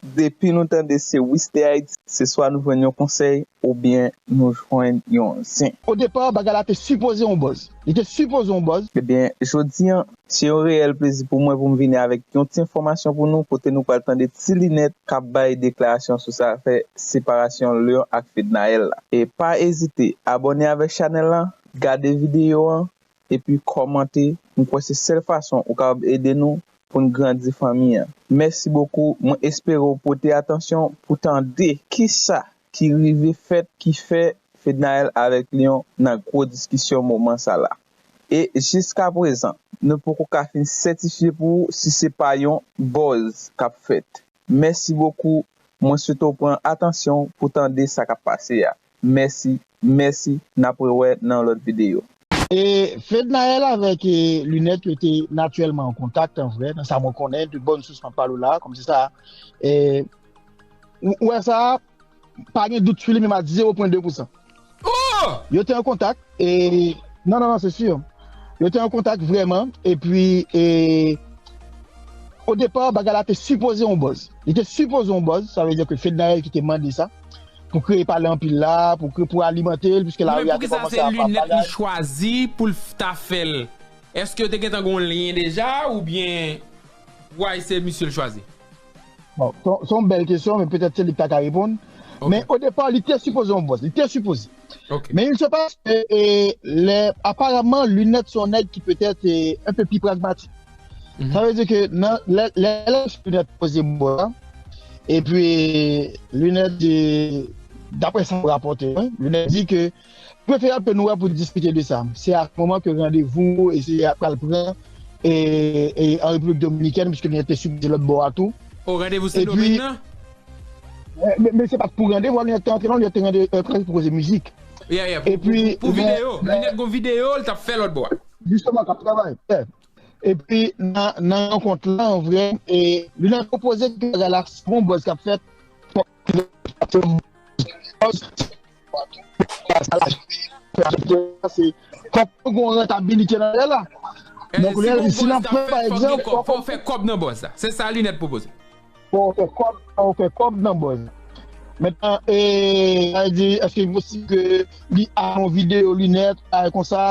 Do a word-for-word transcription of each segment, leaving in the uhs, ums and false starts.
Depi nou tande se Wister Haiti, se swa nou jwenn yon konsèy oubyen nou jwenn yon zen. Odepa, bagay la te sipoze yon buzz. Li te sipoze yon buzz. Ebyen, jodi a, se yon reyèl plezi pou mwen pou m vini avèk yon ti enfòmasyon pou nou, kote nou pral tande Ti Linèt k ap bay deklarasyon sou sa afè separasyon Lion ak Fednaelle la. E pa ezite, abòne avèk chanèl la, gade videyo an, epi kòmante. M kwè se sèl fason ou kapab ede nou pou n grandi fanmi an. Mèsi bokou. Mwen espere w pote atansyon pou tande kisa ki rive fèt ki fè Fednaelle avèk Lion nan gwo diskisyon moman sa la. E jiskaprezan, nou poko ka fin sètifye pou ou si se pa yon buzz k ap fèt. Mèsi bokou. Mwen swete w pran atansyon pou tande sa k ap pase a. Mèsi, mèsi, n ap rewè nan yon lòt videyo. E Fednaelle avèk e, Linèt yo te natirèlman an kontak, an vrè, nan sa mwen konnen, de bòn sous m ap pale w la, kòm se sa. E, ou, ou wè sa, pa gen dout sou li, menm a zewo pwen de pousan. Oh! Yo te an kontak, e, non, non, non, se si. Yo te an kontak vrèman, epi, e, o depa, bagay la te sipoze yon buzz. Li te sipoze yon buzz, sa vle di ke Fednaelle ki te mande sa, pou kreye pale anpil la, pou kre-, pou alimante l, piske lari a te kòmanse ap ap bagay. Men poukisa se Linèt li chwazi pou l f-, ta fè l? Èske yo te gentan gen yon lyen deja, oubyen, why se misye l chwazi? Bon, se, se yon bèl kesyon, men petèt se li ki ta ka reponn. Ok. Men o depa, li te sipoze yon buzz, li te sipoze. Ok. Men il se passe que, e, lè, aparaman, Linèt se yon nèg ki petèt, e, un peu plus pragmatique. Mhm. Sa vle di ke nan, lè, lè, lè Linèt poze bò la, epi Linèt di, daprè sa yo rapòte, wi, Linèt di ke preferab ke nou wè pou diskite de sa. Se a se moman ke randevou e se a pral pran e, e an Repiblik Dominikèn, piske Linèt te sipoze lòt bò a tou. O, randevou Sendomeng nan? E, men, men se pa t pou randevou, Linèt te antre non, Linèt te rande, e, te sipoze mizik. Yeah, yeah, pou, epi, pou, pou videyo, Linèt gon videyo, l t ap fè lòt bò a. Jisteman, k ap travay. Yeah. Epi, nan, nan rankont la, an vrè, e, Linèt pwopoze ke bagay la, se yon buzz k ap fèt. Se, fòk nou gen yon rentabilite nan bagay la. Donk, si lè, si n ap fè, pa egzanp, fòk, fòk fè kòb nan buzz la. Se sa Linèt pwopoze. Fò w fè kòb, fò w fè kòb nan buzz. Mentnan, e, sa vle di, èske li posib ke li al yon videyo Linèt, bagay konsa,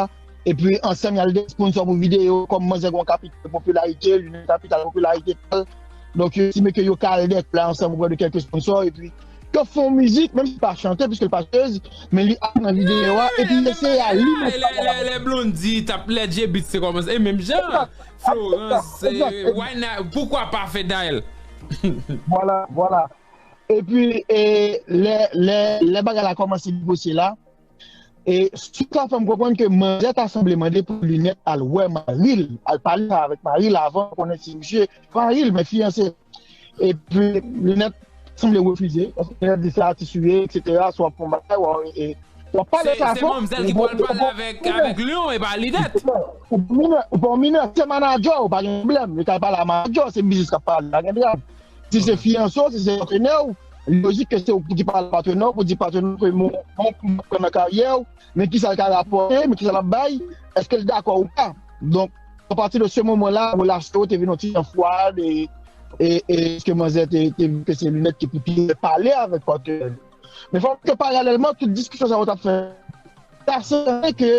epi ansanm y al de sponsò pou videyo, kòm manzè gen yon kapital popilarite, Linèt kapital popilarite, tal. Donk, yo estime ke yo ka al de la ansanm oprè de kèlke sponsò, epi yo fè yon mizik, menm si pa chante, piske l pa chanteuse, men li ap nan videyo a, epi li eseye alimante. Lè, lè, lè Blondy t ap, lè J-Beatz te kòmanse, e menm jan, Florence, e, why not, poukwa pa Fednaelle? Vwala, vwala. Epi, e, lè, lè, lè bagay la kòmanse negosye la, e, sous la fè m konprann ke manzè ta sanble mande pou Linèt al wè mari l, al pale sa avèk mari l avan, konnen si misye, pa mari l, men fiyanse. Epi, Linèt sanble refize, paske Linèt di se atis ou ye, et cetera, si w ap fè yon bagay, w a, e, w ap pale sa fò. Se manmzèl ki pral pale avèk, avèk Lion, e pa Linèt. Ou pa minè, ou pa minè, se manadjè w, pa gen pwoblèm. Li ka pale a manadjè w, se biznis k ap pale, pa gen dram. Si se fiyanse w, si se patnè w, li lojik ke se ou ki pale patnè w, pou di patnè w ke bon, bon, m ap pran nan karyè w, men kisa l ka rapòte, men kisa l ap bay, èske l dakò ou pa? Donk, apati de se moman la, relasyon yo te vin yon ti jan fwad, e, e, e, paske manzè te, te vle ke se Linèt ki pou pale avèk patnè l. Men fòk ke paralèlman, tout diskisyon sa yo t ap fè, ta sanble ke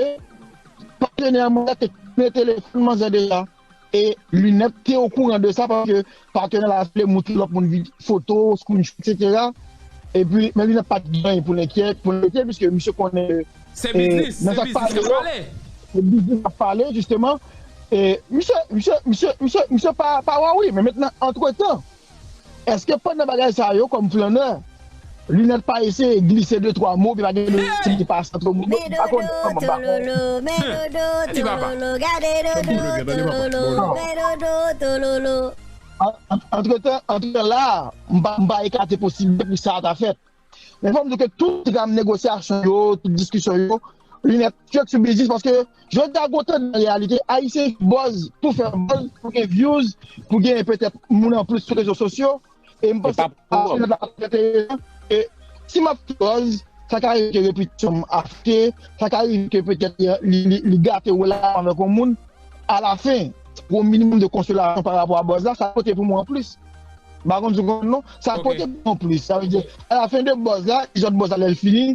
patnè manzè te tounen telefòn manzè deja. E Linèt te okouran de sa, paske patnè l a vle montre lòt moun vid-, foto, screenshot, et cetera. Epi, men Linèt pa t gen anyen pou l enkyèt, pou l enkyete, piske misye konnen, se e, biznis, nan se sa k biznis k ap pale yo, pale. Se biznis k ap pale, jisteman. E misye, misye, misye, misye, misye pa, pa wè wi, men mentnan, antretan, èske pandan bagay sa yo, kòm flannè, Linèt pa eseye glise de twa mo, epi pa gen de ti ki pase antre moun yo, m pa konnen kòman, m pa konnen. Men dodo tololo, gade dodo tololo, men dodo tololo. An-, an-, antretan, antretan la, m pa, m pa ekate posiblite pou sa ta fèt. Men fò m di ke tout dram negosyasyon yo, tout diskisyon yo, Linèt fèt sou biznis, paske jodi a gon tandans nan reyalite, Ayisyen buzz pou fè buzz, pou gen views, pou gen petèt moun anplis sou rezo sosyo. E m panse ke Linèt la trè enteresan. E si m ap fè buzz, sa ka rive ke repitasyon m afekte, sa ka rive ke petèt li, li, li gate relasyon avèk yon moun. Alafen, pou yon minimòm de konsolasyon pa rapò a buzz la, sa pote pou mwen anplis. M pa konn si w konprann non. Sa pote anplis. Sa vle di, alafen de buzz la, li sot buzz la lè l fini.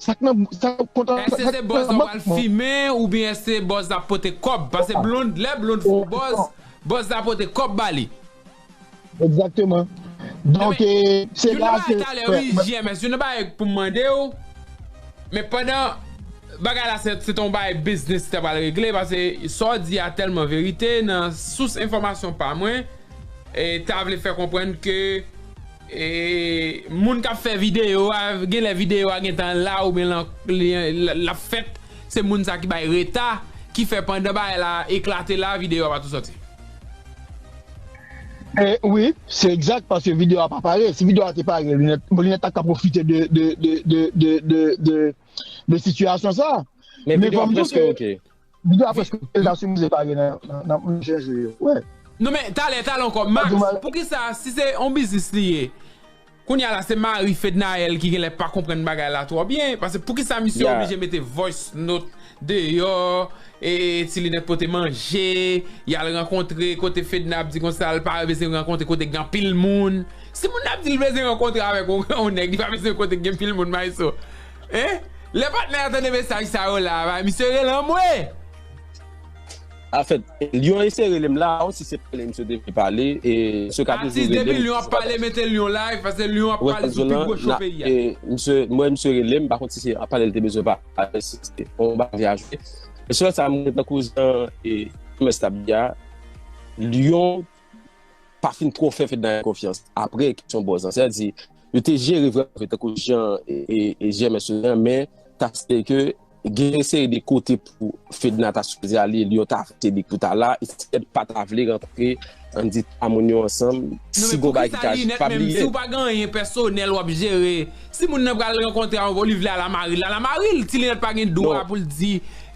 Sa k nan, sa k kontan. Èske se buzz la w pral fimen oubyen èske se buzz la pote kòb? Paske Blonde, lè Blonde fè yon buzz, buzz la pote kòb ba li. Egzakteman. Donk, se la ke. Youn nan bagay talè, wi, J M S, youn nan bagay pou m mande w, men pandan bagay la, se, se te yon bagay biznis ki ta pral regle, paske sa w di a tèlman verite, nan sous enfòmasyon pa mwen, e ta vle fè konprann ke, e, moun k ap fè videyo a, genlè videyo a gentan la oubyen l, l, l ap fèt, se moun sa ki bay reta, ki fè pandan bagay la eklate la, videyo a pa tou sòti. E, wi, se egzak, paske videyo a pa pare. Si videyo a te pare, Linèt, bon, Linèt ta ka pwofite de, de, de, de, de, de, de, de sitiyasyon sa. Men videyo a prèske oke. Videyo a prèske oke, l ta sipoze pare nan, nan, nan pwochen jou yo. Wè. Non, men, talè, talè ankò. Max, poukisa, si se yon biznis li ye, kounye a la, se mari Fednaelle ki genlè pa konprann bagay la twò byen. Paske poukisa misye oblije mete voice note deyò, e Ti Linèt pote manje, y al rankontre kote Fedna ap di konsa, l pa bezwen rankontre kote gen anpil moun. Si moun nan ap di l bezwen rankontre avèk yon, yon nèg, li pa bezwen kote gen anpil moun, Maestro. Hein? Lè patnè a tande mesaj sa yo la, misye rele anmwe! Anfèt, Lion eseye rele m la, si se pale misye te vle pale, e misye ka toujou rele m. Depi Lion ap pale, mete Lion live, paske Lion ap pale sou pi gwo cho peyi a. E misye, mwen, misye rele m, pa kont si se ap pale l te bezwen pale, si se yon bagay a jwe. E sèl sa, mwen, tankou jan, e, J M S t ap di a, Lion pa fin twò fè Fednaelle konfyans. Apre kesyon buzz lan, sètadi, yo te jere vrèman vre, tankou jan, e, e, e J M S te di a, men ta se ke gen yon seri de kote pou Fedna ta sipoze ale, Lion ta vote li pou ta la, e Fed pa ta vle rankontre, ann di, twa moun yo ansanm, si gon bagay ki ka pa bliye. Si w pa gen anyen pèsonèl w ap jere, si moun nan pral rankontre avè w, li vle al a mari l, al a mari l, Ti Linèt pa gen dwa pou l di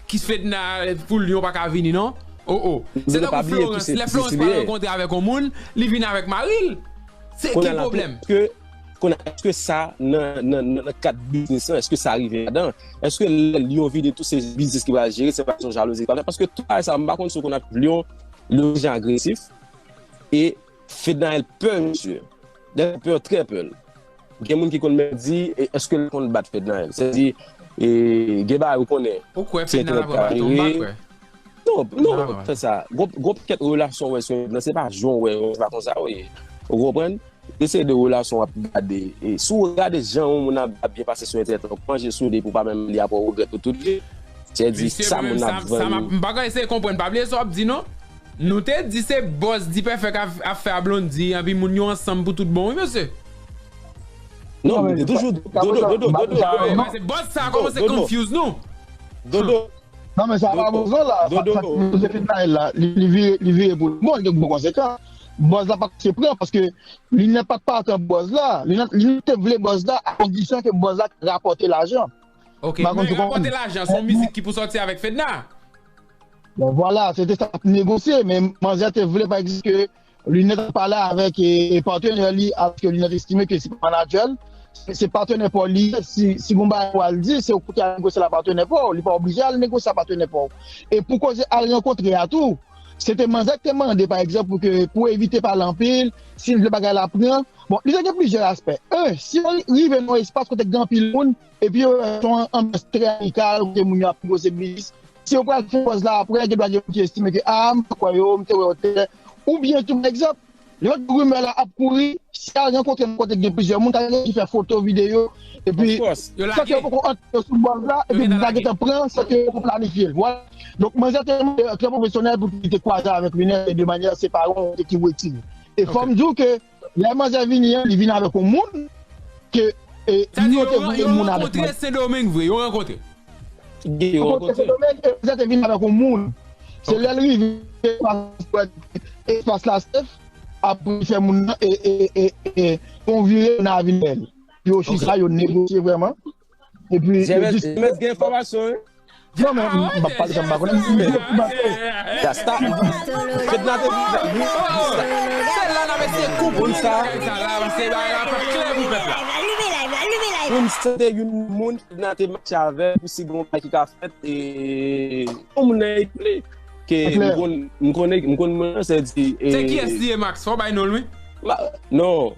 ki Fedna, pou Lion pa ka vini, non? Oh, oh. Se tankou Florence, lè Florence pral rankontre avèk yon moun, li vin avèk mari l. Se ki pwoblèm? Kounye a, èske sa, nan, nan, nan, nan kad biznis lan, èske sa rive ladan? Èske lè Lion vide tout se biznis ki pral jere, se pa kesyon jalouzi ki pral fèt? Paske tout bagay sa, m pa konn si w konn ak Lion, Lion deja agresif, e Fednaelle pè misye. Lè pè, trè pè l. Gen moun ki konn menm di, e, èske l konn bat Fednaelle? Sètadi, e, gen bagay ou konnen. Ou kwè Fednaelle ap bat yon mak, kwè? Non, non, fè sa. Gwo, gwo pakèt relasyon w wè sou entènèt lan, se pa jan w wè yo, se pa konsa yo ye. Ou konprann? Se seri de relasyon w ap gade. E si w gade jan yon moun ap, ap byen pase sou entènèt lan, manje sou li pou pa menm li apre w regrèt pou tout vi. Sètadi, sa moun ap vann. M pa ka eseye konprann, pa bliye sa w ap di, non. Nou te di se buzz D-Perfect ap, ap fè a Blondy, anpi moun yo ansanm pou tout bon, wi, mesye. Non, men toujou, Dodo, Dodo, Dodo. Paske buzz sa a kòmanse confuse nou. Dodo. Non, men sa pa bon, non, la. Sa, sa, Joseph Ismaël la, li, li vire, li vire pou li. Bon, li te bon konsekan. Buzz la pa t se pran, paske Linèt pa t pati an buzz la. Linèt, Linèt te vle buzz la, a kondisyon ke buzz la rapòte lajan. Ok, men rapòte lajan, se yon mizik ki pou sòti avèk Fedna. Bon, vwala, se te sa k negosye, men manzè te vle, pa egzanp, ke Linèt ap pale avèk, e, e patnè li, alòske Linèt estime ke se pa manadjè l, se, se patnè pa w li ye. Si, si gon bagay pou al di, se ou ki al negosye l a patnè pa w, li pa oblije al negosye a patnè pa w. E pou koze al rankontre a tou, se te manzè ki te mande, pa egzanp, pou ke, pou evite pale anpil, si l vle bagay la pran. Bon, li te gen plizyè aspè. En, si w rive nan yon espas kote gen anpil moun, epi yo wè se yon anbyans trè amikal, kote moun yo ap negosye biznis, si yo pral fè buzz la apre, gen dwa gen moun ki estime ke, a, m pa kwè yo, m te wè yo tè. Oubyen tou, pa egzanp, lè rimè la ap kouri, si al rankontre nan kote gen plizyè moun, ta gen ki fè foto, videyo, epi san ke yo poko antre sou buzz la, epi buzz la gentan pran, san ke yo poko planifye l. Vwala. Donk, manzè te mande trè pwofesyonèl pou ki li te kwaze avèk Linèt, e de manyè separe, yon kote ki retire. E fò m di w ke lè manzè vini an, li vin avèk yon moun ke, e, Sa di yo te voye moun avèk manzè. Yo rankontre Sendomeng vre, yo rankontre. Yo rankontre Sendomeng, e manzè te vin avèk yon moun. Se lè l rive, espas la sèf, apre li fè moun nan, e, e, e, e, yon vire nan Avinèl. Yo chita, yo negosye vrèman. Epi, yo di James gen enfòmasyon, wi. Non, men, m, m ap pale sa m pa konnen. Rasta. Fedna te vin. Se la n ap eseye konprann bagay sa la, paske bagay la pa klè pou pèp la. Moun sa te youn moun Fedna te mache avè l pou si gon bagay ki ka fèt, e yon moun nan epi ke m konn, m konnen, m konn moun nan, se di, e se kiyès li ye, Max? Fò w bay non l, wi. Ma- non,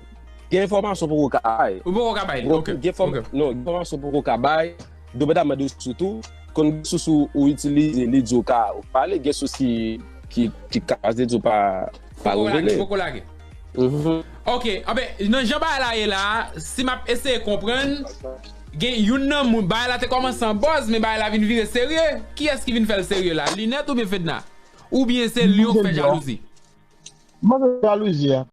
gen enfòmasyon poko ka bay. Ou poko ka bay li. Ok. Gen fòm- Ok. Non, gen enfòmasyon poko ka bay. Depi ta mande sou tou, konn gen sous ou itilize, li di w ka ou pale, gen sous ki ki ki ka di w pa pa Poko lage, revele. Poko lage. Mhm. Ok, anben, nan jan bagay la ye la, si m ap eseye konprann, gen youn nan moun, bagay la te kòmanse an buzz, men bagay la vin vire serye. Kiyès ki vin fè l serye la? Linèt oubyen Fedna? Oubyen se li k fè jalouzi? Mwen fè jalouzi a.